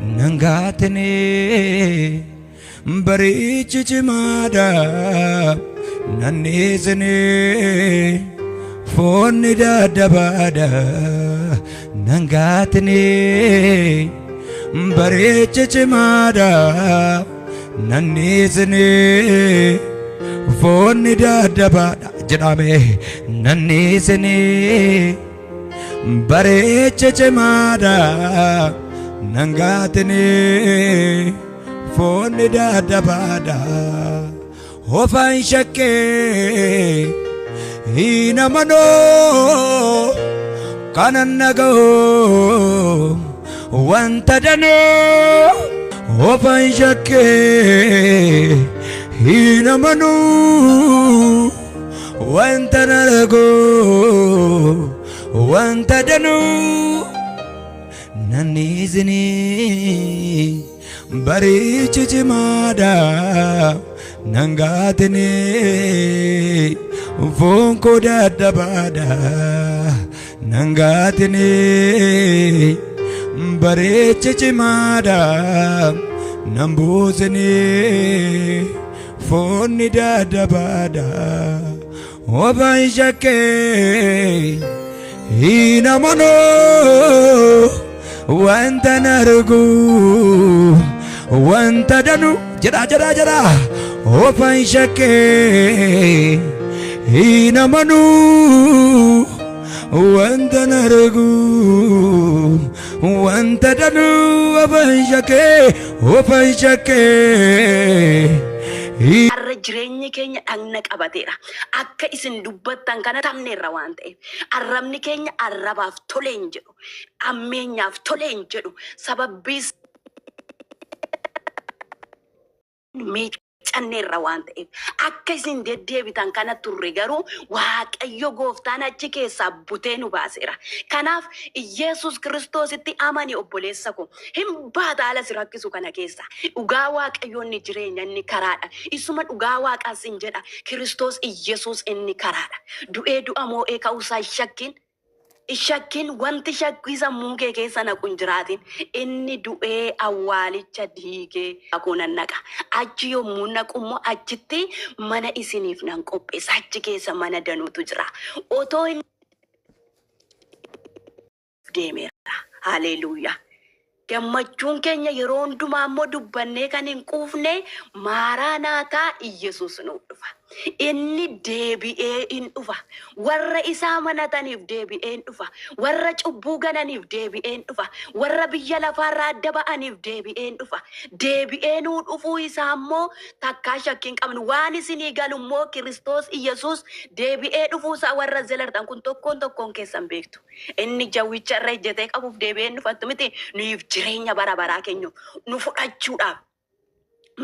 Nan gaatinee bariichi cimaadha nan dhiisinee foonni dadhabaadha nan gaatinee bariichi cimaadha nan dhiisinee foonni dadhabaadha jedhame nan dhiisinee Bareecha cimaadha nan gaatinee foonni dadhabaadha hofaan shakkee hin amanoo kanan dhaga'u wanta danuu hofaan shakkee hin amanuu Wanta nargu wanta danuu nanniisinii bariichi cimaadha nan gaatinii foon koo dadhabaadha nan gaatinii bareechi cimaadha nan buusinii Foonni dadhabaadha obaan shakkee hin amanuu wanta nargu wanta danu jedha jedha jedha obaan shakkee hin amanuu wanta nargu wanta danu obaan shakkee obaan shakkee. Har'a jireenyi keenya dhagna qabateera. Akka isin dubbattan kana tamneerra waan ta'eef. Arrabni keenya arrabaaf tole hin jedhu. Ammeenyaaf tole hin jedhu. Sababbii miiccanneerra waan ta'eef. Akka isin deddeebitan kana turre garuu Waaqayyo gooftaan achi keessaa butee nu baaseera. Kanaaf Iyeesuus Kiristoositti amani obboleessa koo. Hin baata haala si rakkisu kana keessa. Dhugaa Waaqayyoo inni jireenya inni karaadha. Isuma dhugaa Waaqaa sin jedha. Kiristoos Iyesuus inni karaadha. Du'ee du'a moo'ee ka'uusaa hin shakkin. Hin shakkin wanti shakkii sammuu kee keessa naqu hin jiraatin. Inni du'ee awwaalicha diigee koo nan naqa. Achi yommuu naqu immoo achitti mana isiniif nan qopheessa. Achi keessa mana danuutu jira. Otoo inni deemeera. Haleluuyaa. Gammachuun keenya yeroo hundumaa immoo dubbannee kan hin quufne maaraanaataa Iyyasuus nuuf dhufa. Inni deebi'ee in dhufa. Warra isa amanataniif deebi'ee in dhufa. Warra cubbuu gananiif deebi'ee in dhufa. Warra biyya lafaarraa adda ba'aniif deebi'ee in dhufa. Deebi'ee nuu dhufuu isaa immoo takkaa shakkii hin qabnu. Waan isinii galu immoo Kiristoos Iyyasuus deebi'ee dhufuu isaa warra zelartan kun tokkoon tokkoon keessan beektu. Inni jawwicha irra ejjetee qabuuf deebi'ee hin dhufattu miti nuyiif jireenya bara baraa kenyu nu fudhachuudhaaf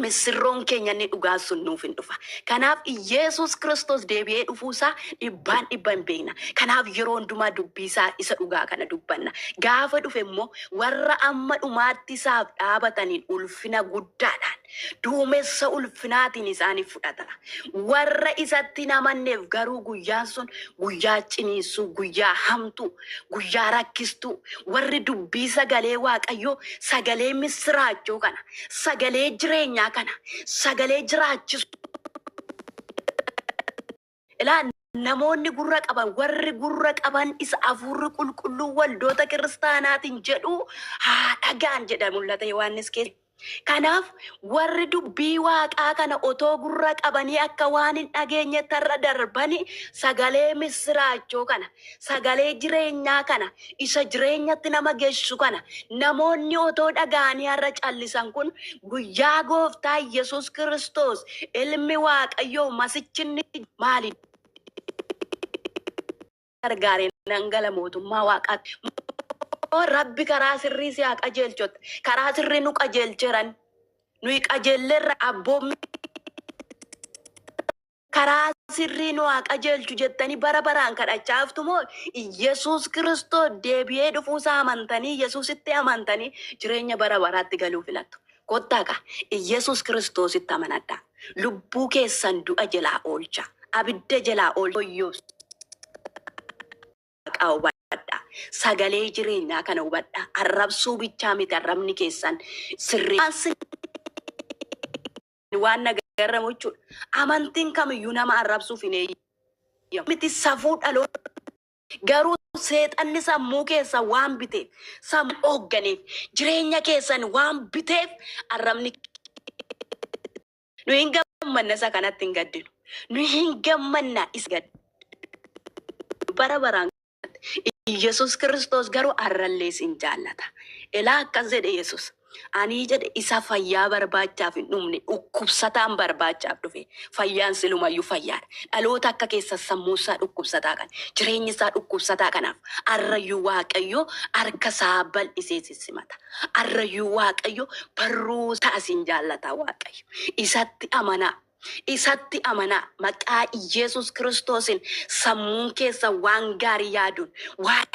missirroon keenya inni dhugaa sun nuuf hin dhufa. Kanaaf Iyeesuus Kiristoos deebi'ee dhufuu isaa dhibbaan dhibba hin beekna. Kanaaf yeroo hundumaa dubbii isaa isa dhugaa kana dubbanna. Gaafa dhufe immoo warra amma dhumaatti isaaf dhaabataniin ulfina guddaadhaan duumessa ulfinaatiin isaaniif fudhata. Warra isatti hin amanneef garuu guyyaan sun guyyaa ciniinsuu, guyyaa hamtuu, guyyaa rakkistuu, warri dubbii sagalee Waaqayyoo, sagalee missiraachoo kana, sagalee jireenyaa kana, sagalee jiraachisu Ilaa namoonni gurra qaban, warri gurra qaban isa hafuurri qulqulluu waldoota kiristaanaatiin jedhu haa dhaga'an jedha mul'ata Yohaannis keessa. Kanaaf warri dubbii waaqaa kana otoo gurra qabanii akka waan hin dhageenyetti har'a darbani sagalee missiraachoo kana, sagalee jireenyaa kana, isa jireenyatti nama geessu kana namoonni otoo dhaga'anii har'a callisan kun guyyaa gooftaa Yesuus Kiristoos ilmi Waaqayyoo masichinni maali gargaare nan gala mootummaa waaqaatti. Moo Rabbi karaa sirrii si haa qajeelchotta. Karaa sirrii nu qajeelcheeran. Nuyi qajeelleerra abboommi karaa sirrii nu haa qajeelchu jettanii bara baraan kadhachaa haftu moo Yesuus Kiristoos deebi'ee dhufuu isaa amantanii Yesuusitti amantanii jireenya bara baraatti galuu filattu. Kottaa kaa Yesuus Kiristoositti amanadhaa. Lubbuu keessan du'a jalaa oolchaa. Abidda jalaa oolchaa. Waaqaa hubadhaa. Sagalee jireenyaa kana hubadhaa. Arrabsuu bichaa miti arrabni keessan sirrii. Waan na garramu jechuudha. Amantiin kamiyyuu nama arrabsuuf hin eeyyamu. Miti safuu dhaloota garuu seexanni sammuu keessa waan biteef, sammuu hoogganeef, jireenya keessan waan biteef arrabni. Nu hin gammanna, isa kanatti hin gaddinu. Nu hin gammanna isa gaddu bara baraan. Yesus Kiristoos garuu arrallee isin jaallata. Elaa akkas jedhe Yesus. Ani, jedhe, isa fayyaa barbaachaaf hin dhumne, dhukkubsataan barbaachaaf dhufe. Fayyaan silumayyuu fayyaadha. Dhaloota akka keessa sammuu isaa dhukkubsataa kana, jireenyi isaa dhukkubsataa kanaaf arrayyuu Waaqayyo harka isaa bal'isee sissimata. Arrayyuu Waaqayyo barruu isaa isin jaallata Waaqayyo. Isatti amanaa. Isatti amanaa. Maqaa Yesus Kiristoosin sammuun keessa waan gaarii yaaduun waan